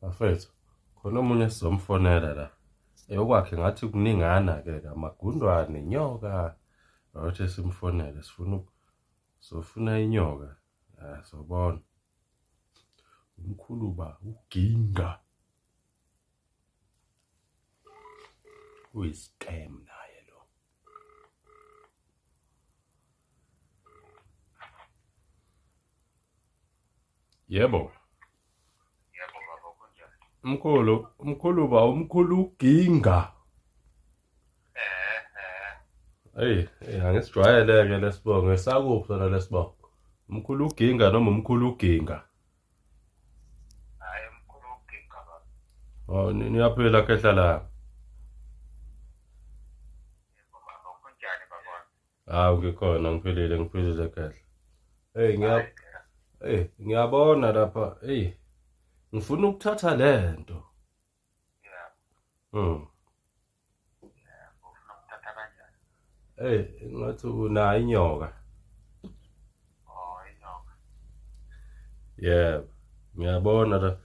Bafethu, khona omunye sizomfonela la. Eyokwakhe ngathi kuningana-ke la, amagundwane, inyoka. Awuthi simfonele, sifuna sofuna inyoka. Ah, sobona. Umkhulu ba uginga. Uyi-scam naye lo. Yebo. Yebo baba kunjani? Mkhulu, mkhulu ba umkhulu uginga. Eh eh. Hey, hey angisijwayeleke lesibongo esakuphi sona lesibongo? Umkhulu uginga noma umkhulu uginga? Hayi umkhulu uginga baba. Oh, niyaphila khehla la. Yebo baba kunjani baba? Hawu ngikhona ngiphilile ngiphilile khehla. Hey ngiya Hey ngiyabona lapha hey ngifuna ukuthatha lento. Yeah. Yeah, ufuna ukuthatha kanjani? Hey ngathi unayo inyoka. Oh, inyoka. Yebo. Ngiyabona la.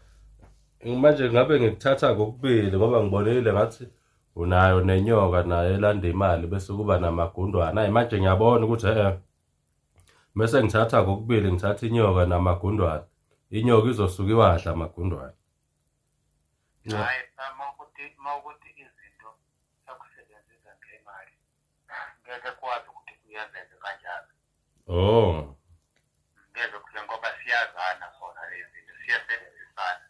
Manje ngabe ngikuthatha kokubili ngoba ngibonile ngathi unayo nenyoka nayo elanda imali bese kuba namagundwana. Hayi manje ngiyabona ukuthi eh mese ngithatha kokubili ngithatha inyoka namagundwana. Inyoka izosuka iwadla amagundwana. Hayi, mawukuthi izinto sokusebenzisa ngemali ngeke kwazi ukuthi kuyenzeke kanjalo. Oh. Ngeke kuye ngoba siyazana sona lezi zinto siyasebenzisana.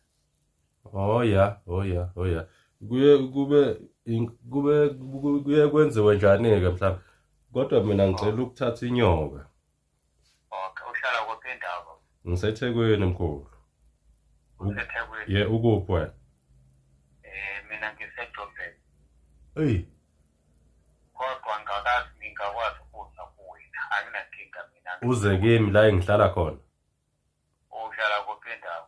Oh ya, oh ya, oh ya. Kuye kube kube kuye kwenziwe njani-ke mhlawumbe. Kodwa mina ngicela ukuthatha inyoka. Okay, uhlala kuphi indawo? NgiseThekwini mkhulu. UseThekwini? Ye, ukuphi wena? Eh, mina ngiseJoburg. Eyi. Kodwa ngakazi ngingakwazi ukuza kuwena, anginankinga mina. Uze kimi la engihlala khona. Uhlala kuphi indawo?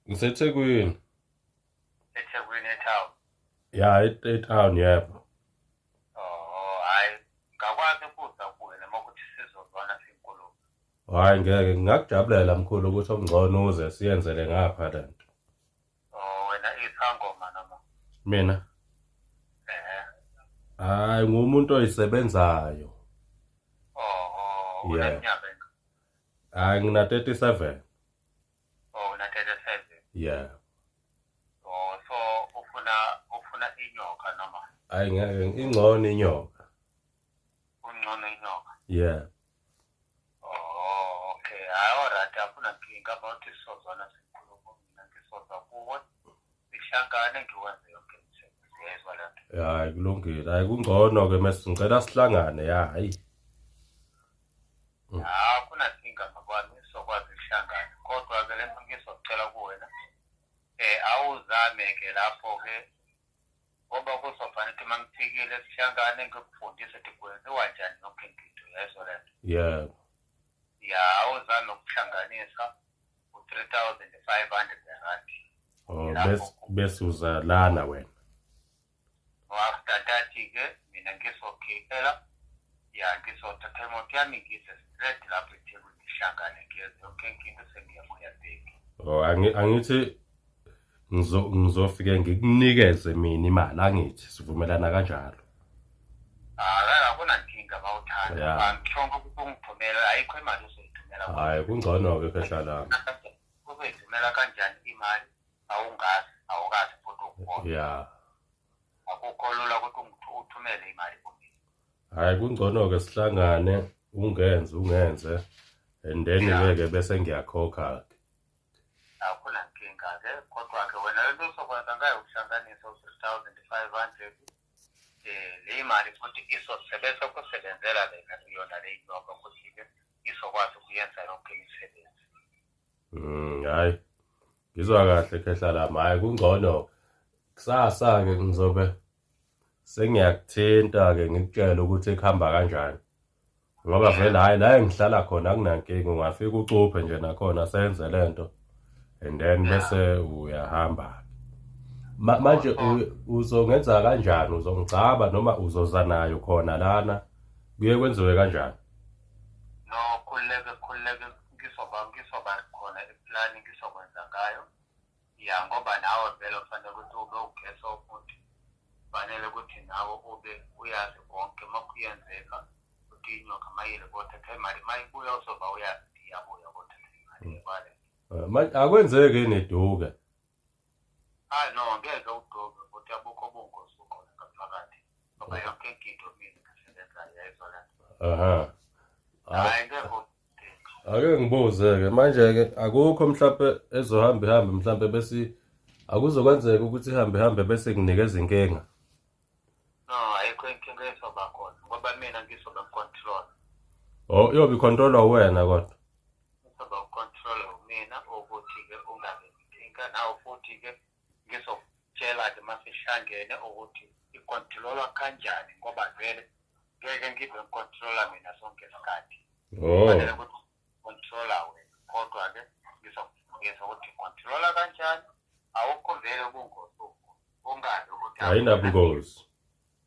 NgiseThekwini. EThekwini etown. Ya, etown yebo. Oh, hayi ngakwazi ukuza kuwe noma ukuthi sizozwana sinkulumo. Hayi ngeke ngingakujabulela mkhulu ukuthi okungcono uze siyenzele ngapha lento. Oh, wena isangoma noma? Mina? Eh. Hayi ngumuntu oyisebenzayo. Oh, uneminyaka engaka? Hayi ngina 37. Oh, una 37. Yeah. Oh, so ufuna inyoka noma? Hayi ngeke ingcono inyoka. Ungcono inyoka. Yeah. Oh, okay. Hayi alright, akuna nkinga about isozwana sikhuluma mina ngisoza kuwe. Sihlangane ngiwenze yonke imisebenzi yezwa lento. Hayi kulungile. Hayi kungcono ke mase ngicela sihlangane ya hayi. Ha kunankinga mabani sokwazi ukuhlangana. Kodwa ke lento ngizocela kuwena eh awuzame ke lapho ke ngoba kuzofanele ukuthi uma ngifikile sihlangane ngikufundise ukuthi kwenziwa njani yonke into yezwa lento. Yebo. Ya awuzame ukuhlanganisa u-3500 rand. Oh bese uza lana wena. After that ke mina ngizogibela ya ngizothatha imoto yami ngize straight lapho eThekwini ngihlangane ngiyenze yonke into sengiyabuya back. Oh angithi ngizofike ngikunikeze mina imali angithi sivumelana kanjalo. Hayi akunankinga mawuthanda. Angishongo ukuthi ungithumela ayikho imali ozoyithumela. Hayi kungcono ke khehla lami. Uzoyithumela kanjani imali awungazi awukazi futhi ukubona. Yeah. Akukho lula ukuthi uthumele imali kumina. Hayi kungcono ke sihlangane ungenze ungenze and then ke ke bese ngiyakhokha ke. Akunankinga ke kodwa ke wena lento osokwenza ngayo ukuhlanganisa u-3500 eh le mali futhi izosebenza kusebenzela lena yona le inyoka ukuthi ke izokwazi ukuyenza yonke imisebenzi. Hayi Ngizwa kahle khehla lami, hhayi kungcono kusasa-ke ngizobe sengiyakuthinta-ke ngikutshele ukuthi kuhamba kanjani. Ngoba vele hhayi la engihlala khona akunankinga ungafika ucuphe nje nakhona senze le nto and then bese uyahamba-ke. Manje uzongenza kanjani? Uzongigcaba noma uzoza nayo khona lana? Kuye kwenziwe kanjani? No, khululeke khululeke ngizoba ngizoba khona iplani ngizokwenza ngayo. Ya ngoba nawe Nawe vele ufanele ukuthi ube ugesa umuntu, fanele ukuthi nawe ube uyazi konke uma kuyenzeka ukuthi inyoka mayile kothatha imali, mayibuya uzoba uyazi ukuthi iyabuya kothatha imali imali. Manje akwenzeki yini iduke? Hayi no, ngeke uduke ukuthi abukho ubungozi bukhona ngaphakathi ngoba yonke into mina ngisebenzayo yayizwa le nto. Aha. Hayi ngeke uduke. Ake ngibuze-ke manje-ke akukho mhlampe ezohamba ihambe mhlampe bese akuzokwenzeka ukuthi ihambe ihambe bese kunikeza inkinga. No, ayikho inkinga ezoba khona ngoba mina ngizobe ngicontrol. Oh, iyobe icontrolwa uwena kodwa. Ngizobe ngicontrol mina ukuthi-ke ungabe inkinga nawe futhi-ke ngizokutshela-ke uma sihlangene ukuthi icontrolwa kanjani ngoba vele ngeke ngibe ngicontrola mina sonke isikhathi. Oh. Kufanele ukuthi controla wena kodwa-ke ngizokufundisa ukuthi controla kanjani awukho vele ubungozi ungazi ukuthi Ayinabungozi.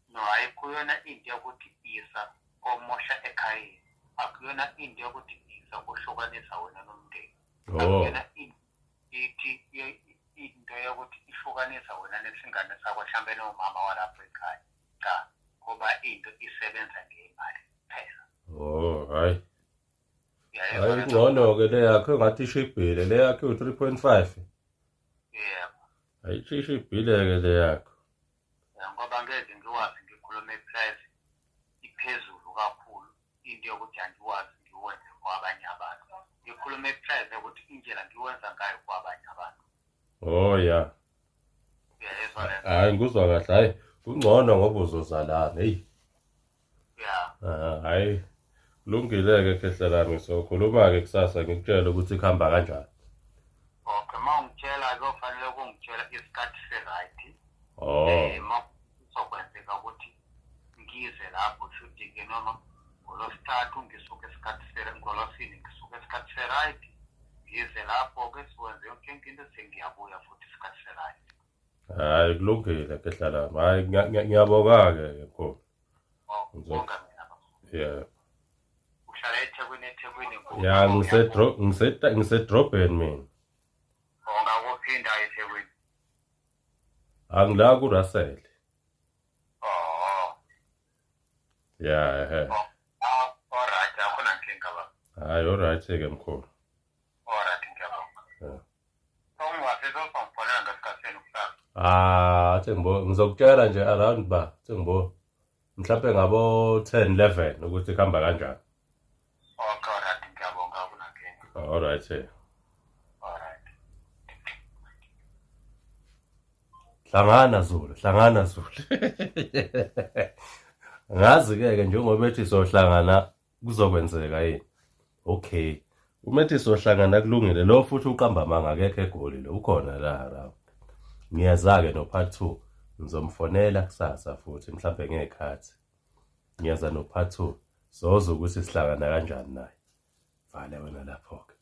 No, ayikuyona into yokuthi isa komosha ekhayeni, akuyona into yokuthi isa kuhlukanisa wena nomndeni. Oh. Akuyona ithi into yokuthi ihlukanisa wena nesingane sakho mhlampe nomama walapho ekhaya, cha, ngoba into isebenza ngemali kuphela. Oh, hayi. Hayi ngcono-ke le yakho engathi ishibhile, le yakho iwu-3.5. Yebo. Ayishibhile-ke le yakho. Ngoba ngeke ngiwazi ngikhulume iprice iphezulu kakhulu into yokuthi angiwazi ngiwenze kwabanye abantu. Ngikhulume iprice yokuthi indlela ngiwenza ngayo kwabanye abantu. Oh ya. Uyayizwa le nto? Hayi ngikuzwa kahle, hayi kungcono ngoba uzozalana, heyi. Ya. Ah, hayi kulungile-ke khehla lami sokhuluma-ke kusasa ngikutshele ukuthi kuhamba kanjani. Okay, uma ungitshela kuyofanele ukungitshela isikhathi se-right. Oh. Uma kuzokwenzeka ukuthi ngize lapho shuthi-ke noma ngolwesithathu ngisuke isikhathi ngolwesine ngisuke isikhathi se-right ngize lapho-ke siwenze yonke into sengiyabuya futhi isikhathi se-right. Hayi kulungile khehla lami, hayi ngiyabonga-ke mkhulu. Ngibonga mina baba. Yeah. Uhlala eThekwini, eThekwini kuphi? Ya ngisedrobheni mina. Ungakuphinda eThekwini? Angila kuRussell. Oh. Ya ehe. Oh, all right, akho nankinga baba. Hayi all right ke mkhulu. All right, ngiyabonga. Yeah. Ungafika uzongifonela ngesikhathi senu kusasa. Ah, athi ngibo ngizokutshela nje around ba, athi ngibo mhlawumbe ngabo 10 11 ukuthi kuhamba kanjani. Okay, all right, ngiyabonga akunankinga. All right. Eh. All right. Hlangana Zulu, hlangana Zulu. Ngazi ke ke njengoba ethi sohlangana kuzokwenzeka yini. Okay. Uma ethi sohlangana kulungile lo futhi uqamba amanga akekho eGoli lo ukhona la around. Ngiyeza-ke no part 2 ngizomfonela kusasa futhi mhlampe ngekhathi. Ngiyeza no part 2 soza ukuthi sihlangana kanjani naye. Vale wena lapho-ke.